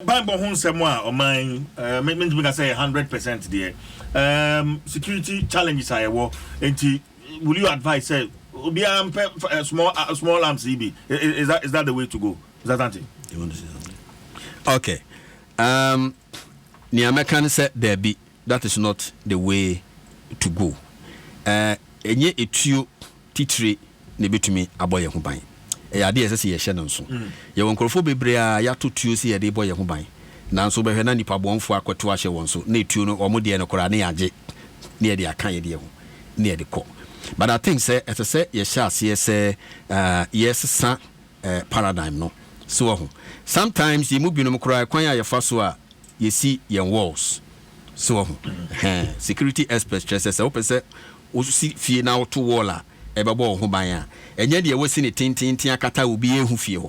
Banbɔ ho nsɛm a ɔman mentumi ka sɛ 100% deɛ, security challenges a yɛwɔ nti, will you advise sɛ obiara mpɛ small arms yi bi? Is that the way to go? Is that something you want to say something? Okay, nea mɛka ne sɛ daabi, that is not the way to go. Ɛnyɛ etuo titire na ebɛtumi abɔ yɛn ho ban. Ɛyɛ adeɛ ɛsɛ sɛ yɛhyɛ no nso. Yɛwɔ nkurɔfoɔ bebree a yɛato tuo sɛ yɛde bɔ yɛn ho ban, nanso bɛhwɛ na nipa bɔnfoɔ akɔto ahyɛ wɔn so na etuo no, wɔn deɛ no koraa ne yɛagye ne yɛde aka yɛdeɛ ho ne yɛde kɔ. But I think sɛ ɛsɛ sɛ yɛhyɛ aseɛ sɛ yɛsesa paradigm no so wɔ ho. Sometimes yɛn mu binom koraa, kwan a yɛfa so a yɛsi yɛn walls so wɔ ho. Security experts kyerɛ sɛ wopɛ sɛ wosi fie na woto wall a ɛbɛbɔ wo ho ban a, ɛnyɛ deɛ wosi ne tententen akata obi ehu fie hɔ,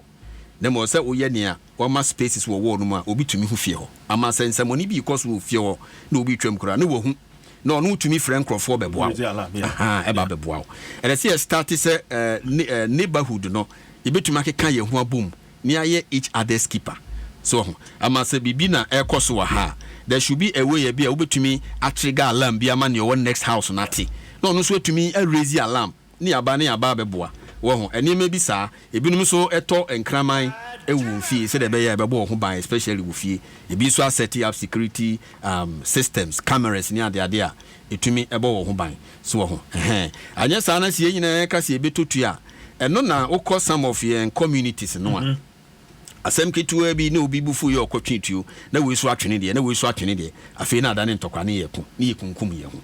na mmom sɛ woyɛ nea wama spaces wɔ wall no mu a obi tumi hu fie hɔ, ama sɛ nsɛmɔne bi kɔ so wɔ fie hɔ na obi twam koraa ne wɔhu na ɔno tumi frɛ nkurɔfoɔ bɛboa wo. Ɛba bɛboa wo. Ɛdɛ sɛ yɛ start sɛ neighborhood no, yɛbɛtumi akeka yɛn ho abom ne ayɛ each other's keeper so ho, ama sɛ biribi na ɛkɔ so wɔ ha, there should be a way bi a wobɛtumi atrigger alarm bi ama nea ɔwɔ next house no ate na ɔno nso atumi araise alarm ne yaba bɛboa wɔ ho. Nneɛma bi saa, ebinom nso ɛtɔ nkraman ɛwɔ wɔn fie sɛdeɛ ɛbɛyɛ a ɛbɛbɔ wɔn ho ban, especially wɔ fie. Ebi nso aset up security systems, cameras ne adeade a ɛtumi ɛbɔ wɔn ho ban so wɔ ho. Ɛhɛn, anyɛ saa na sie nyinaa ka sɛ yɛbɛtɔ tu a, ɛno na wokɔ some of yɛn communities no a, asɛm ketewa bi na obi bufu yɛ ɔkɔtwe tuo na wei so atwene deɛ na wei so atwene deɛ, afei na ada ne ntɔkwa ne yɛ ko ne yɛ kunkum yɛn ho.